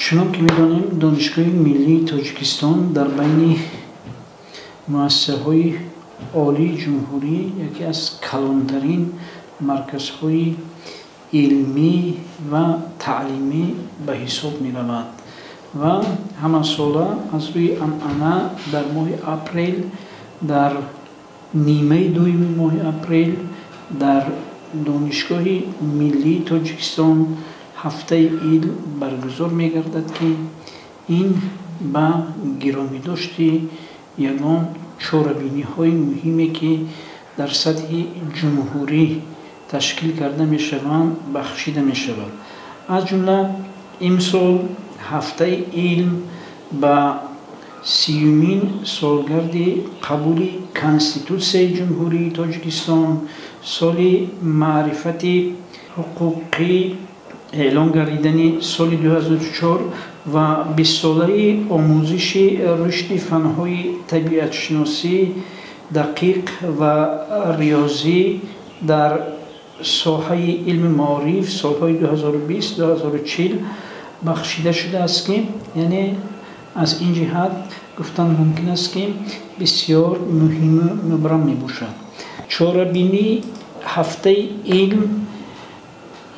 Чунон ки медонем, Донишгоҳи миллии Тоҷикистон дар байни муассисаҳои олии ҷумҳурӣ яке аз калонтарин марказҳои илмӣ ва таълимӣ ба ҳисоб меравад ва ҳамасола аз рӯи анъана дар моҳи апрел, дар нимаи дуюми моҳи апрел дар Донишгоҳи миллии Тоҷикистон ҳафтаи илм баргузор мегардад, ки ин ба гиромидошти ягон чорабиниҳои муҳиме, ки дар сатҳи ҷумҳурӣ ташкил карда мешаванд, бахшида мешавад. Аз ҷумла имсол ҳафтаи илм ба 30-умин солгарди қабули Конститутсияи Ҷумҳурии Тоҷикистон, соли маърифати ҳуқуқӣ эълон гардидани соли 2004 ва 20-солаи омӯзиши рушди фанҳои табиатшиносӣ, дақиқ ва риёзӣ дар соҳаи илми маориф солҳои 2020-2040 бахшида шудааст, ки яъне аз ин ҷиҳат гуфтан мумкин аст, ки бисёр муҳиму мубрам мебошад. Чорабинии ҳафтаи илм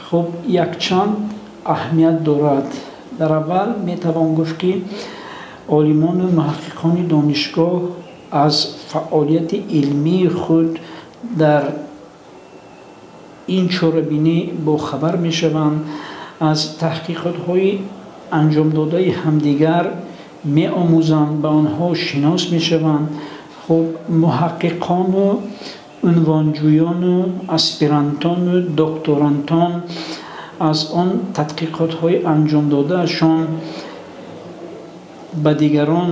хуб якчанд аҳамият дорад. Дар аввал метавон гуфт, ки олимону муҳаққиқони донишгоҳ аз фаъолияти илмии худ дар ин чорабинӣ бохабар мешаванд, аз таҳқиқотҳои анҷомдодаи ҳамдигар меомӯзанд, ба онҳо шинос мешаванд. Хуб, муҳаққиқону унвонҷӯёну аспирантону докторантон аз он тадқиқотҳои анҷомдодаашон ба дигарон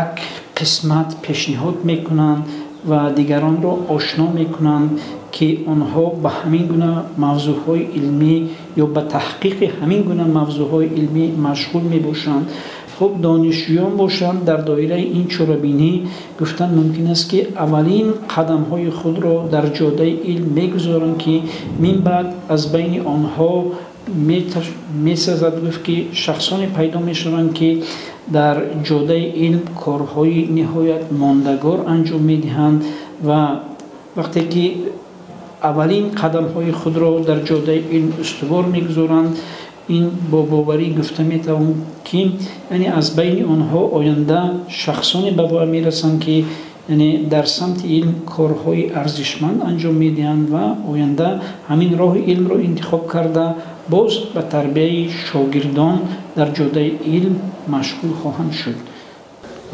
як қисмат пешниҳод мекунанд ва дигаронро ошно мекунанд, ки онҳо ба ҳамин гуна мавзӯъҳои илмӣ ё ба таҳқиқи ҳамин гуна мавзӯъҳои илмӣ машғул мебошанд. Хуб, донишҷӯён бошанд, дар доираи ин чорабинӣ гуфтан мумкин аст, ки аввалин қадамҳои худро дар ҷодаи илм мегузоранд, ки минбаъд аз байни онҳо месазад гуфт, ки шахсоне пайдо мешаванд, ки дар ҷодаи илм корҳои ниҳоят мондагор анҷом медиҳанд ва вақте ки аввалин қадамҳои худро дар ҷодаи илм устувор мегузоранд, ин бо боварӣ гуфта метавон, ки яъне аз байни онҳо оянда шахсоне ба воя мерасанд, ки яъне дар самти илм корҳои арзишманд анҷом медиҳанд ва оянда ҳамин роҳи илмро интихоб карда, боз ба тарбияи шогирдон дар ҷодаи илм машғул хоҳанд шуд.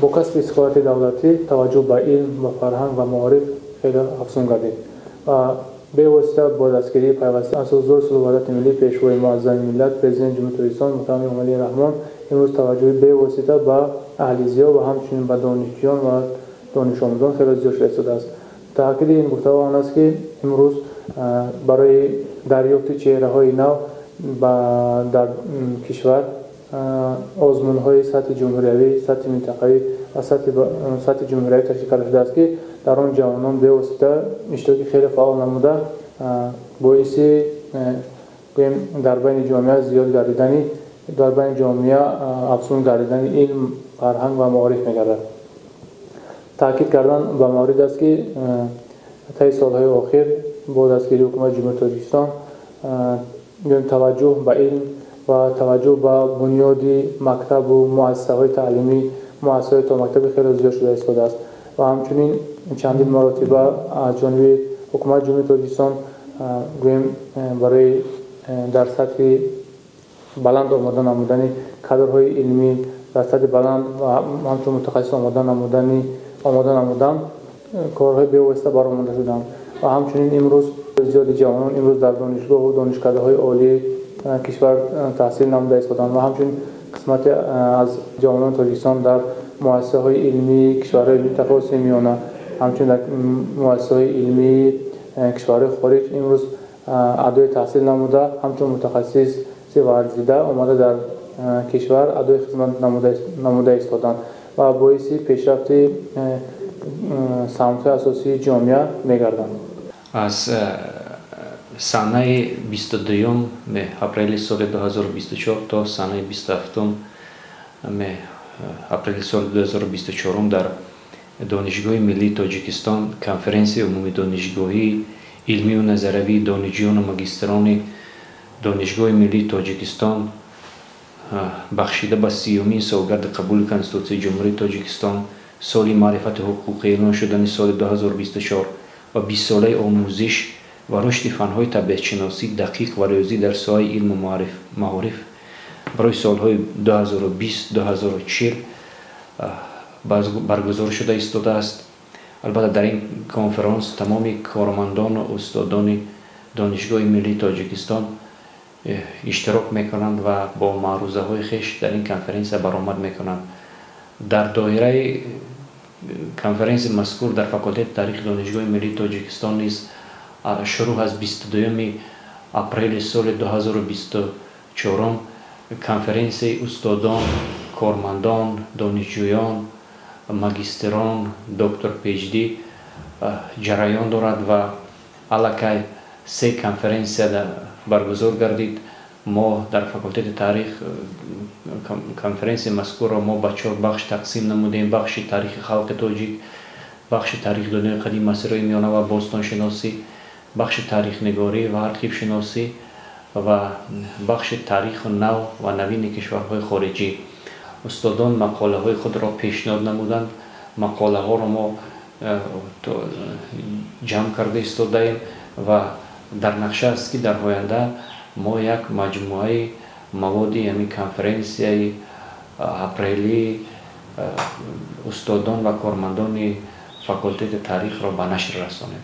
Бо касби истиқлолияти давлатӣ таваҷҷӯҳ ба илм, ба фарҳанг ва маориф хеле афзун гардид ва бевосита бо дастгирии пайваста Асосгузори сулҳу ваҳдати миллӣ, Пешвои муаззами миллат, Президенти Ҷумҳурии Тоҷикистон муҳтарам Эмомалӣ Раҳмон имрӯз таваҷҷӯҳи бевосита ба аҳли зиё ва ҳамчунин ба донишҷӯён ва донишомӯзон хеле зиёд шуда истодааст. Таъкиди ин гуфтаҳо он аст, ки имрӯз барои дарёфти чеҳраҳои нав дар кишвар озмунҳои сатҳи ҷумҳуриявӣ, сатҳи минтақавӣ ва сатҳи ҷумҳуриявӣ ташкил карда шудааст, ки дар он ҷавонон бевосита иштироки хеле фаъол намуда, боиси гӯем дар байни ҷомеа зиёд гардидани, дар байни ҷомеа афзун гардидани илм, фарҳанг ва маориф мегардад. Таъкид кардан ба маврид аст, ки таи солҳои охир бо дастгирии Ҳукумати Ҷумҳурии Тоҷикистон гӯем таваҷҷӯҳ ба илм ва таваҷҷӯҳ ба бунёди мактабу муассисаҳои таълимӣ, муассисаҳои томактабӣ хеле зиёд шуда истодааст ва ҳамчунин чандин маротиба аз ҷониби Ҳукумати Ҷумҳурии Тоҷикистон гӯем барои дар сатҳи баланд омода намудани кадрҳои илмӣ, дар сатҳи баланд ва ҳамчун мутахассис омода намудан корҳои бевосита баромада шуданд ва ҳамчунин имрӯз зиёди ҷавонон имрӯз дар донишгоҳу донишкадаҳои олии кишвар таҳсил намуда истоданд ва ҳамчунин қисмате аз ҷавонони Тоҷикистон дар муассисаҳои илмии кишварҳои минтақаи Осиёи Миёна, ҳамчунин дар муассисаҳои илмии кишварҳои хориҷ имрӯз адои таҳсил намуда, ҳамчун мутахассиси варзида омада дар кишвар адои хизмат намуда истоданд ва боиси пешрафти самтҳои асосии ҷомеа мегарданд. Аз Санаи 22 апрели соли 2024 то санаи 27 апрели соли 2024 дар Донишгоҳи миллии Тоҷикистон конференсияи умумидонишгоҳии илмию назариявии донишҷӯёну магистрони Донишгоҳи миллии Тоҷикистон бахшида ба 30-умин солгарди қабули Конститутсияи Ҷумҳурии Тоҷикистон, соли маърифати ҳуқуқӣ эълон шудани соли 2024 ва 20-солаи омӯзиш ва рушди фанҳои табиатшиносӣ, дақиқ ва риёзӣ дар соҳаи илму маориф барои солҳои 2020-2040 баргузор шуда истодааст. Албатта, дар ин конференс тамоми кормандону устодони Донишгоҳи миллии Тоҷикистон иштирок мекунанд ва бо маърузаҳои хеш дар ин конференсия баромад мекунанд. Дар доираи конференсияи мазкур дар факултети таърихи Донишгоҳи миллии Тоҷикистон низ шурӯъ аз 22 апрели соли 2024 конференсияи устодон, кормандон, донишҷӯён, магистрон, доктор PhD ҷараён дорад ва аллакай се конференсия баргузор гардид. Мо дар факултети таърих конференсияи мазкурро мо ба чор бахш тақсим намудем: бахши таърихи халқи тоҷик, бахши таърихи дунёи қадим, асрҳои миёна ва бостоншиносӣ, бахши таърихнигорӣ ва архившиносӣ ва бахши таъриху нав ва навини кишварҳои хориҷӣ. Устодон мақолаҳои худро пешниҳод намуданд. Мақолаҳоро мо ҷамъ карда истодаем ва дар нақша аст, ки дар оянда мо як маҷмӯаи маводи ҳамин конференсияи апрелии устодон ва кормандони факултети таърихро ба нашр расонем.